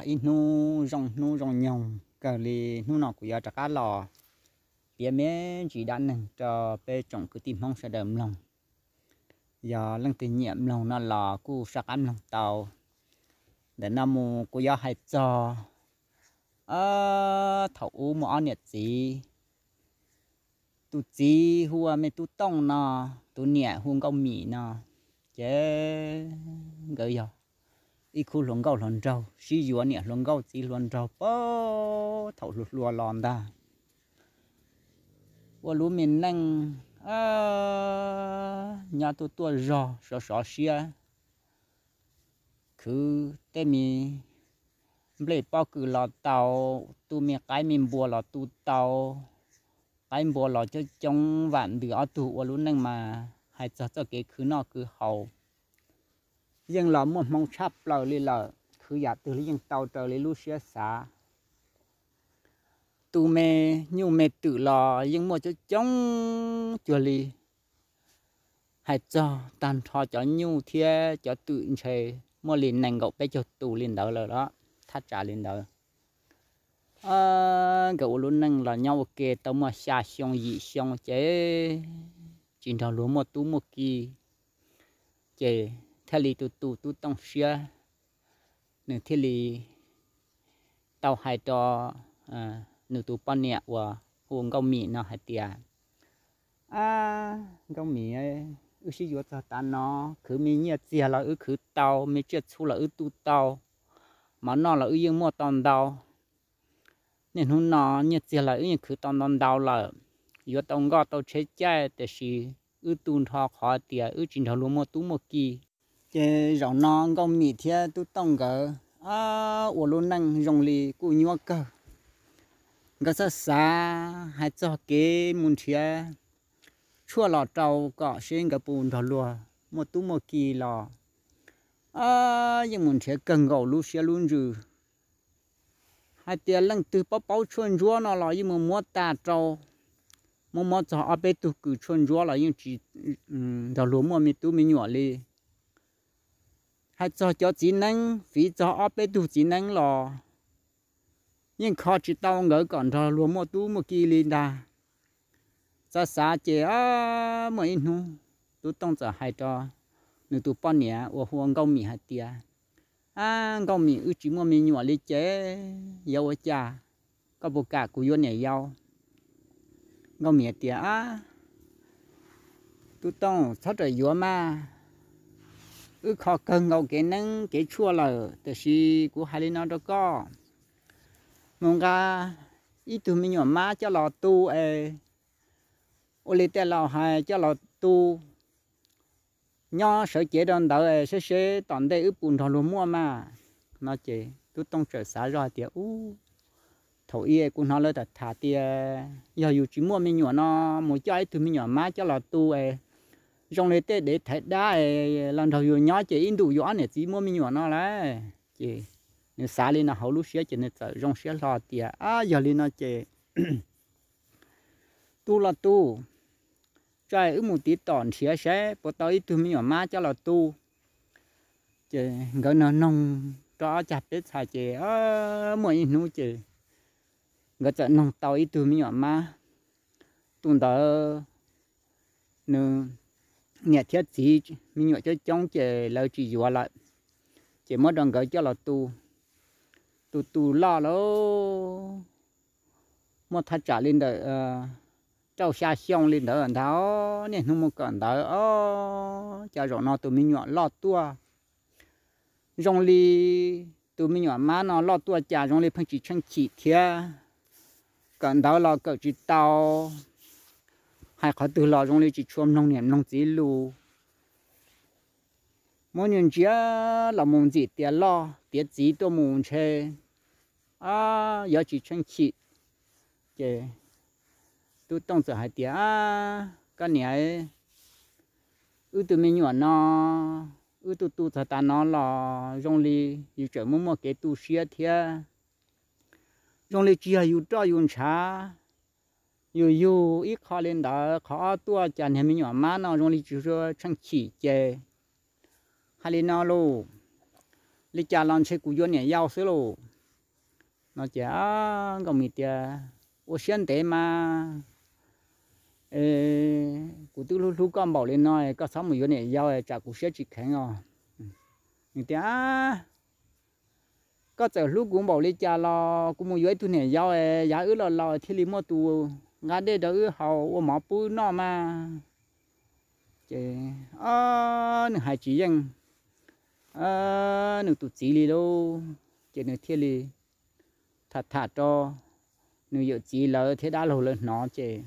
Ib hnub zoo hnub zoo nyoog kawg li, hnub no kuv yuav rov qab los piav me ntsis dab neeg rau peb tsoom kwv tij Hmoob sawv daws mloog. Yog leej twg nyiam mloog no los kuj saj qab mloog tau. Ntawm no mus kuv yuav hais txog thaum ub muaj ob niam txiv. Tus txiv hu ua me Tub Tooj no, tus niam hu Nkauj Mim no. Ces nkawd yog ib khub hluas nkauj hluas nraug sib yuav, niam hluas nkauj txiv hluas nraug puag thaum hluas hluas los ntag. Ua lub me neej nyob tuaj tuaj zog sov sov siab, khwv tej me nplej pob kws los tau, tu me qaib me npua los tu tau, qaib npua los coob coob vam ntws ob tug. Ua lub neej mas hais txog txoj kev khwv noj khwv haus yeej los muaj hmoo tshaj plaws li lawm, khwv yam twg los yeej tau raws li lub siab xav. Tu me nyuj me twm los yeej muaj coob coob cuag li. Hais txog tag nrho cov nyuj thiab cov twm ntshe muaj li nees nkaum peb caug tus li ntawd lawm los thaj tsam li ntawd. Nkawd ua lub neej los nyob ua ke tau muaj xya xyoo yim xyoo ces tsis nrog luag muaj tub muaj ki. Ces thiaj li tus tus Tub Tooj siab, nws thiaj li tau hais rau nws tus poj niam uas hu ua Nkauj Mim no hais tias, Ab, Nkauj Mim, wb sib yuav txog tav no, khwv me nyiaj txiag los wb khwv tau, me tsiaj txhu los wb tu tau, mov noj los wb yeej muaj tau ntau. Niaj hnub no nyiaj txiag los wb yeej khwv tau ntau ntau lawm, yuav tau nkoj tau tsheb caij, tiam sis wb tu nrho qhov tias wb tsis nrog luag muaj tub muaj ki. Ces zaum no Nkauj Mim thiab Tub Tooj nkawd ua lub neej zoo li kuj nyuaj kawg. Nkawd xav xav hais txog kev mus nrhiav tshuaj los rau kom seb nkawd puas nrog luag muaj tub muaj ki los yeej mus nrhiav kawg nkaus lub siab lub ntsws. Hais tias leej twg paub paub tshuaj ntsuab no los yeej mus muab tas rau, muab muab txog ob peb tug kws tshuaj ntsuab los yeej tsis nrog luag muaj me tub me nyuam li. Hais txog cov txiv neeb, fiv txog ob peb tug txiv neeb los yeej kho tsis tau nkawd kom nrog luag muaj tub muaj ki li ntag. Xav xav ces muaj ib hnub Tub Tooj txawm hais rau nws tus poj niam uas hu ua Nkauj Mim hais tias, Ab, Nkauj Mim, wb tsis muaj me nyuam li ces yuav ua cas? Koj puas kam kuv yuav niam yau? Nkauj Mim tias, Ab, Tub Tooj, txhob rawm yuav mas, wb kho kawg nkaus kev neeb kev tshuaj lawm, tiam sis kuv hais li no rau koj, mus nqa ib tug me nyuam mab coj los tu es ua li tej laus hais coj los tu, nyob sawv cev rau ntawd es saib seb tom ntej wb puas nrog luag muaj mas. No ces Tub Tooj txawm xav zoj hais tias, Ub, thaum ub kuv hnov lawv tham tham tias yog yus tsis muaj me nyuam no mus coj ib tug me nyuam mab coj los tu es zoo li tej dev thaiv dab es los nrog yus nyob ces ib ntus yus ob niam txiv muaj me nyuam no lauj. Ces nws xav li no hauv lub siab ces nws txawm zoo siab hlo tias, Ab, yog li no ces tu los tu, tso wb mus tiv tom nrhiav saib puas tau ib tug me nyuam mab coj los tu. Ces nkawd noog noog rau ob cag peb txhais ces muaj ib hnub ces nkawd txawm noog tau ib tug me nyuam mab. Tus ntawd nws niam thiab txiv me nyuam coob coob ces lawv tsis yuav lawm, ces muab rau nkawd coj los tu. Tus tus loj lauj, muaj thaj tsam li ntawm rau xya xyoo li ntawd ntag, niaj hnub mus kawm ntawv os, cas zaum no tus me nyuam loj tuaj. Zoo li tus me nyuam mab no loj tuaj cas zoo li pheej tsis tsheej chim thiab, kawm ntawv los kawm tsis tau, hais qhov twg los zoo li tsis tshua mloog niam mloog txiv lus. Muab nyuag ntsia los mus ntxim tias loj tiav txiv tuaj mus ntshe yuav tsis tsheej chim. Ces Tub Tooj txawm hais tias, Koj niam, wb tus me nyuam no, wb tu tu txog tav no los zoo li yus tseem muaj muaj kev tu siab thiab. Zoo li tsis yog yus roj yus ntshav, yus yug ib qho li ntawd, qhov ob tuaj cas niag me nyuam mab no zoo li tsis tsheej chim ces hais li no lauj, li cas los ntshe kuv yuav niam yau xwb lauj. No ces Nkauj Mim tias, ua siab ntev mas, kuv twb hlub hlub koj npaum li no, koj txhob mus yuav niam yau tsam kuv siab tsis kheev os. Nws tias, koj txawm hlub kuv npaum li cas los kuv mus yuav ib tug niam yau, yav wb los laus thiaj li muaj tus nqa dej rau wb haus, ua mov pub wb noj mas. Ces nws hais tsis yeej nws tus txiv li lauj, ces nws thiaj li tham tham rau nws yawm txiv lawv thiab dab laug lawv hnov ces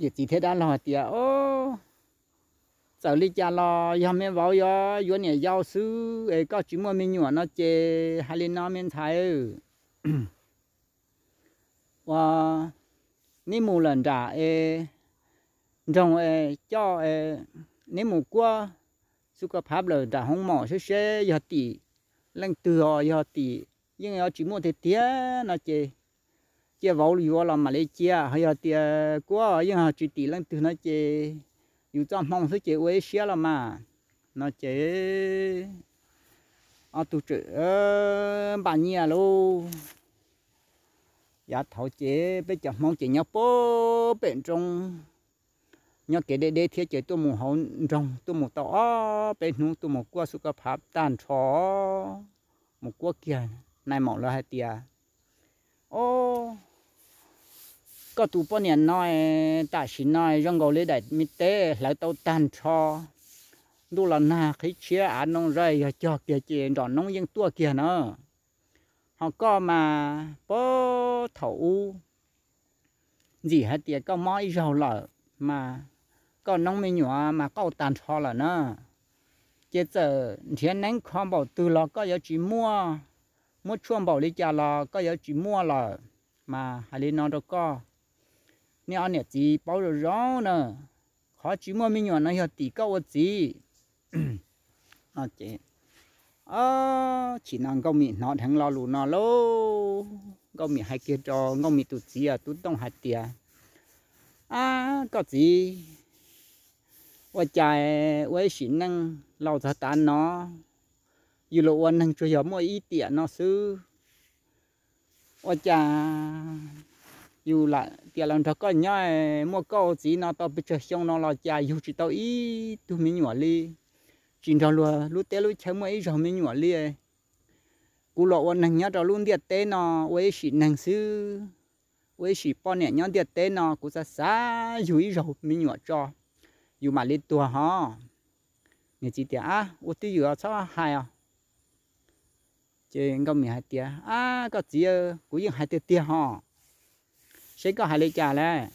yawm txiv thiab dab laug hais tias, o, txawm li cas los yog me vauv yuav yuav niam yau xwb es koj tsis muaj me nyuam no ces hais li no me ntxhais, ua, neb mus lawm nram es nroog es coj, neb mus kuaj xu ka phav lawm nram hoob mom seb seb yog tim leej twg os, yog tim yeej yuav tsis muaj tiag tiag no ces cia vauv yuav los mam li cia, ho yog tias kuaj yeej tsis tim leej twg no ces yus txoj hmoo xwb ces ua ib siab los mas. No ces ob tug txawm npaj nyiaj lauj. Yav thaud ces peb cov Hmoob ces nyob puag pem nroog, nyob kev deb deb thiab ces tuaj mus hauv nroog tuaj mus tau ob peb hnub tuaj mus kuaj xu ka phav tag nrho, mus kuaj kiag nais maum lawv hais tias, o, koj tus poj niam no tam sim no zoo nkaus li daim me teb hlawv tau tag nrho, ntuj los nag qhib tshiab av noo zoj yog cog kiag ces nrom noob yeej tuaj kiag na. Ho koj mas puag thaum ub ntxim hais tias koj mob ib zaug lawm mas koj noob me nyuam mas qauj tag nrho lawm na. Ces txawm nrhiav neeb kho npaum twg los koj yuav tsis muaj, muab tshuaj npaum li cas los koj yuav tsis muaj lawm. Mas hais li no rau koj, nej ob niam txiv paub zoo zoo na, qhov tsis muaj me nyuam no yog tim koj ua txiv. Chim no Nkauj Mim hnov dheev lo lus no lauj, Nkauj Mim hais kiag rau Nkauj Mim tus txiv Tub Tooj hais tias, ab, koj txiv, ua cas ua ib sim neej laus txog tav no, yus los ua neeg tsuas yog muaj ib tiam no xwb, ua cas yus lam tias los nrog koj nyob, muaj koj ua txiv no tau pes tsawg xyoo no los cas yug tsis tau ib tug me nyuam li, tsis nrog luag lub teb lub chaw muaj ib zaug me nyuam li. Kuv los ua neeg nyob rau lub ntiaj teb no ua ib sim neeg xwb, ua ib sim poj niam nyob ntiaj teb no kuv xav xav yug ib zaug me nyuam tso, yus mam li tuag hos. Nws txiv tias, ab, ua twj ywm txhob hais os. Ces Nkauj Mim hais tias, ab, koj txiv, kuv yeej hais tiag tiag hos, seb koj hais li cas lawm,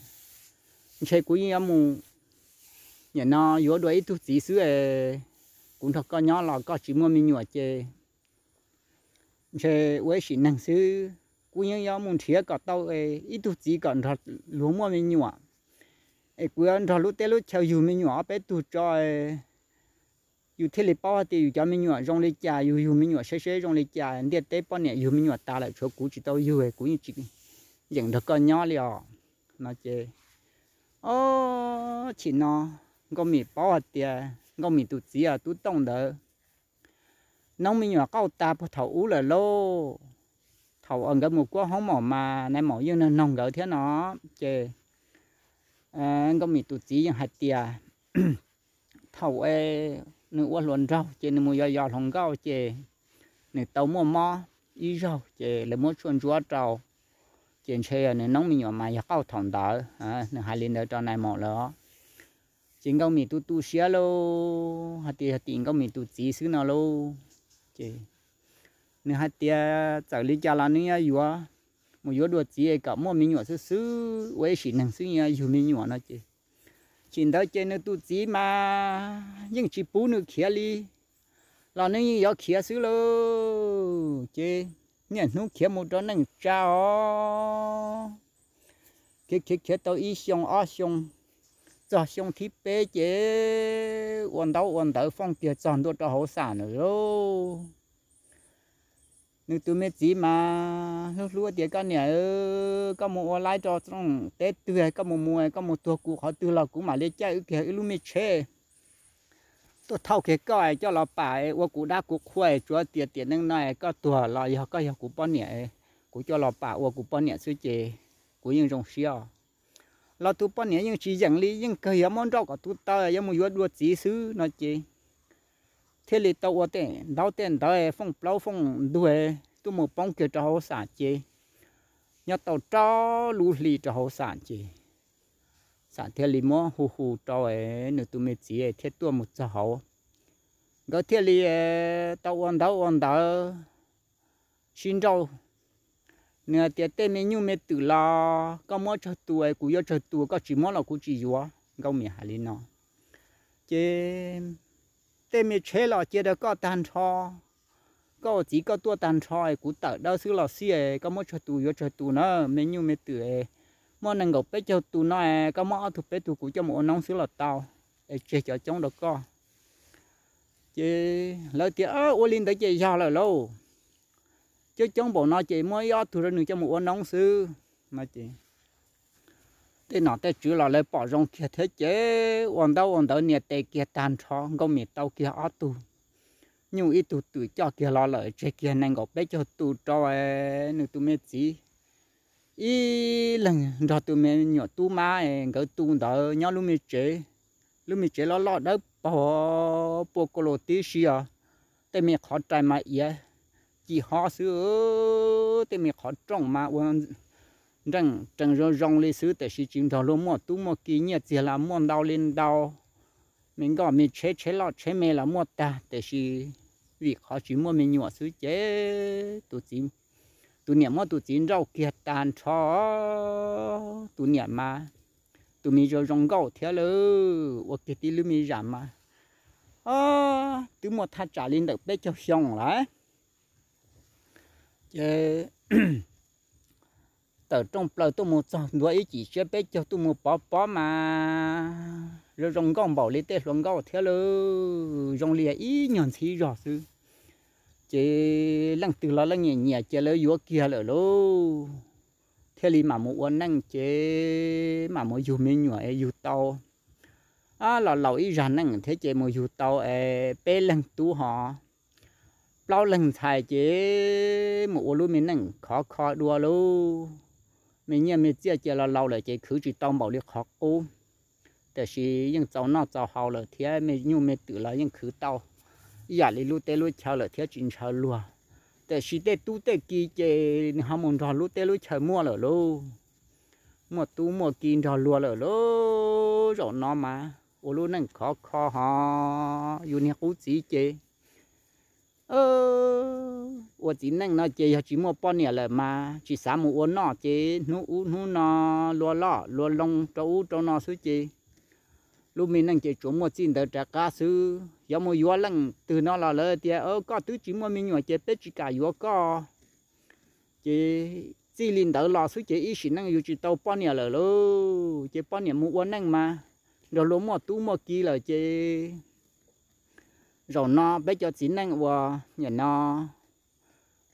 ntshe kuv yeej yuav mus, nim no yuav dua ib tug txiv xwb es kuv nrog koj nyob los koj tsis muaj me nyuam ces ntshe ua ib sim neeg xwb, kuv yeej yuav mus nrhiav kom tau ib tug txiv kom nrog luag muaj me nyuam, es kuv yuav nrog lub teb lub chaw yug me nyuam ob peb tug tso, yus thiaj li paub hais tias yus cov me nyuam zoo li cas, yus yug me nyuam seb seb zoo li cas, ntiaj teb poj niam yug me nyuam tas lawm tshuav kuv tsis tau yug, kuv yeej tsis yeem nrog koj nyob li os. No ces, o, chim no Nkauj Mim paub hais tias Nkauj Mim tus txiv Tub Tooj ntawd noob me nyuam qauj tas puag thaum ub lawm lauj. Thaum uas nkawd mus kuaj hoob maum mas nais maum yeej nug noog nkawd thiab no, ces Nkauj Mim tus txiv yeej hais tias thaum nws ua hluas nraug ces nws mus yos yos hluas nkauj ces nws tau muaj mob ib zaug ces lawv muab tshuaj ntsuab rau, ces ntshe nws noob me nyuam mas yog qauj thaum ntawd. Nws hais li ntawd rau nais maum lawm. Ces Nkauj Mim tu tu siab lauj, hais tias yog tim Nkauj Mim tus txiv xwb no lauj. Ces nws hais tias txawm li cas los nws yuav yuav, mus yuav dua txiv kom muaj me nyuam xwb xwb, ua ib sim neeg xwb yuav yug me nyuam no ces, tsis ntawd ces nws tus txiv mas yeej tsis pub nws khiav li, los nws yeej yuav khiav xwb lauj. Ces niaj hnub khiav mus rau neej tsa os, khiav khiav khiav tau ib xyoo ob xyoo, txog xyoo thib peb ces ua ntaub ua ntawv foob kiag txog ntua rau hauv xam na lauj. Nws tus me txiv mas hlub hlub tias, koj niam, koj mus ua laib rau tsoom teb twg, koj mus mus koj mus tuag kuv qhov twg los kuv mam li caij wb kiag wb lub me tsheb tuaj thauj kiag koj coj los pam ua kuv dab kuv qhua, tsuav tias tiam neej no koj tuag los yog koj yog kuv poj niam, kuv coj los pam ua kuv poj niam xwb ces kuv yeej zoo siab. Los tus poj niam yeej tsis yeem li, yeej kawg yuav muab nrauj kom tu taw yuav mus yuav dua txiv xwb no ces thiaj li tau ua tej ntaub tej ntawv fooj plaub fooj ntug tuaj mus poob kiag rau hauv xam ces nyob tau rau lub hli rau hauv xam ces xam thiaj li muab hu hu rau nws tus me txiv thiaj tuaj mus txog hauv. Nkawd thiaj li tau ua ntaub ua ntawv sib nrauj. Nws hais tias tej me nyuj me twm los koj muab tsawg tus es kuv yuav tsawg tus, koj tsis muab los kuv tsis yuav. Nkauj Mim hais li no. Ces tej me tsheb los cia rau koj tag nrho, koj ua txiv koj tuaj tag nrho es kuv tawm dawb xwb los xij, koj muab tsawg tus yuav tsawg tus na, me nyuj me twm muaj nees nkaum peb caug tus no, koj muab ob tug peb tug kuv coj mus ua noob xwb los tau, es tseg cov coob rau koj. Ces lawv tias ua li ntawd ces yog lawm lauj, coob coob npaum no ces muab ib ob tug rau nws coj mus ua noob xwb. Tej nom tej tswv los lawv pom zoo kiag thiab ces ua ntaub ua ntawv nias tes kiag tag nrho, Nkauj Mim tau kiag ob tug nyuj ib tug twm coj kiag los lawm, tseg kiag nees nkaum peb caug tus rau nws tus me txiv ib leeg nrog tus me nyuam tub mab nkawd tu ntawd nyob lub me tsev. Lub me tsev loj loj dawb paug pua kau los tib si os, tej me qhov rai mas iav ci hob xwb, tej me qhov rooj mas ua nreej rees zoo zoo li xwb, tiam sis tsis nrog luag muaj tub muaj ki, nyiaj txiag los muaj ntau li ntau, me nkoj me tsheb tsheb loj tsheb me los muaj tag, tiam sis vim qhov tsis muaj me nyuam xwb ces tus niam muab tus txiv nrauj kiag tag nrho. Tus niam mas tus me zoo zoo nkauj thiab lawm, ua kiag tib lub me zam mas twb muaj thaj tsam li ntawm peb caug xyoo lawm. Ces tawm rooj plaws tuaj mus txog ntua ib cim siab peb caug tuaj mus pov pob mas zoo zoo nkauj npaum li tej hluas nkauj thiab lawm, zoo li ib nyuag ntxhib zog xwb. Ces leej twg los leej nyiam nyiam ces lawv yuav kiag lawm lauj. Thiaj li mam mus ua neej ces mam mus yug me nyuam es yug tau, los laus ib zag neej thiab ces mus yug tau es peb leeg tub ho plaub leeg ntxhais ces mus ua lub me neej khov kho dua lauj. Me nyiaj me txiaj ces los laus lawm ces khwv tsis tau npaum li qhov qub, tiam sis yeej txaus noj txaus haus lawm thiab me nyuj me twm los yeej khwv tau ib yam li lub teb lub chaw lawm thiab tsis ntshaw luag. Tiam sis tej tub tej ki ces nws ho mus nrog lub teb lub chaw muaj lawm lauj, muaj tub muaj ki nrog luag lawm lauj. Zaum no mas ua lub neej khov kho ho yus niag qub txiv ces ua txiv neej no ces yog tsis muaj poj niam lawm mas tsis xav mus ua noj ces hnub ub hnub no luag loj luag loo rau ub rau no xwb ces lub me neej ces tsuas muaj txij ntawd rov qab xwb. Yuav mus yuav leej twg no los lawv tias koj twb tsis muaj me nyuam ces peb tsis kam yuav koj. Ces txij li ntawd los xwb ces ib sim neej yus tsis tau poj niam lawm lauj. Ces poj niam mus ua neej mas nrog luag muaj tub muaj ki lawm ces zaum no peb cov txiv neej uas nim no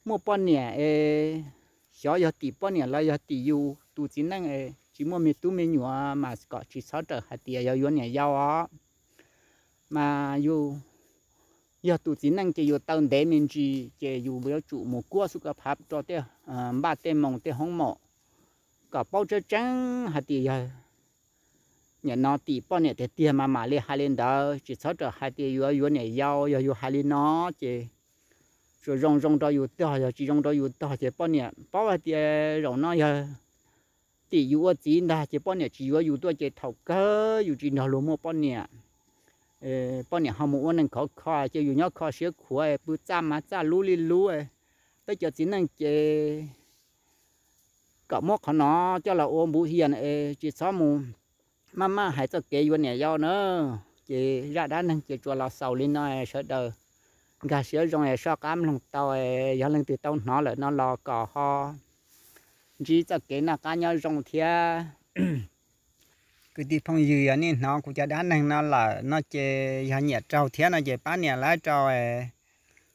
muaj poj niam es xyov yog tim poj niam los yog tim yus tus txiv neej es tsis muaj me tub me nyuam mas kom tsis txhob rawm hais tias yog yuav niam yau os. Mas yus yog tus txiv neej ces yus taw ntev me ntsis ces yus yuav tsum mus kuaj xub ka phav rau tej npaj tej moos tej hoob maum kom paub tseeb tseeb hais tias yog nim no tim poj niam tiag tiag mas mam li hais li ntawd, tsis txhob rawm hais tias yuav yuav niam yau. Yog yus hais li no ces tsuas zoo zoo rau yus tog, yog tsis zoo rau yus tog ces poj niam paub hais tias zaum no yog tim yus ua txiv ntag ces poj niam tsis yuav yus tuaj ces thaum kawg yus tsis nrog luag muaj poj niam. Poj niam ho mus ua neeg khov kho ces yus nyob kho siab khuav pw txaj mas txaj lub li lub. Peb cov txiv neej ces kom muab qhov no coj los ua npuv hias es tsis txhob mus maj maj hais txoj kev yuav niam yau na. Ces zaj dab neeg ces tsuas los xaus li no, sawv daws nkag siab zoo es soj qab mloog tau. Yog leej twg tau hnov lawm no los kom ho ntsib txoj kev noj qab nyob zoo thiab. Kwv tij phooj ywg, yog nej hnov kuv cov dab neeg no lawm no ces yog nyiam raug thiab no ces pab nias like rau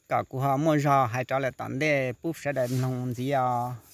kom kuv ho muaj zog hais rau lawm tom ntej pub sawv daws mloog ntxiv os.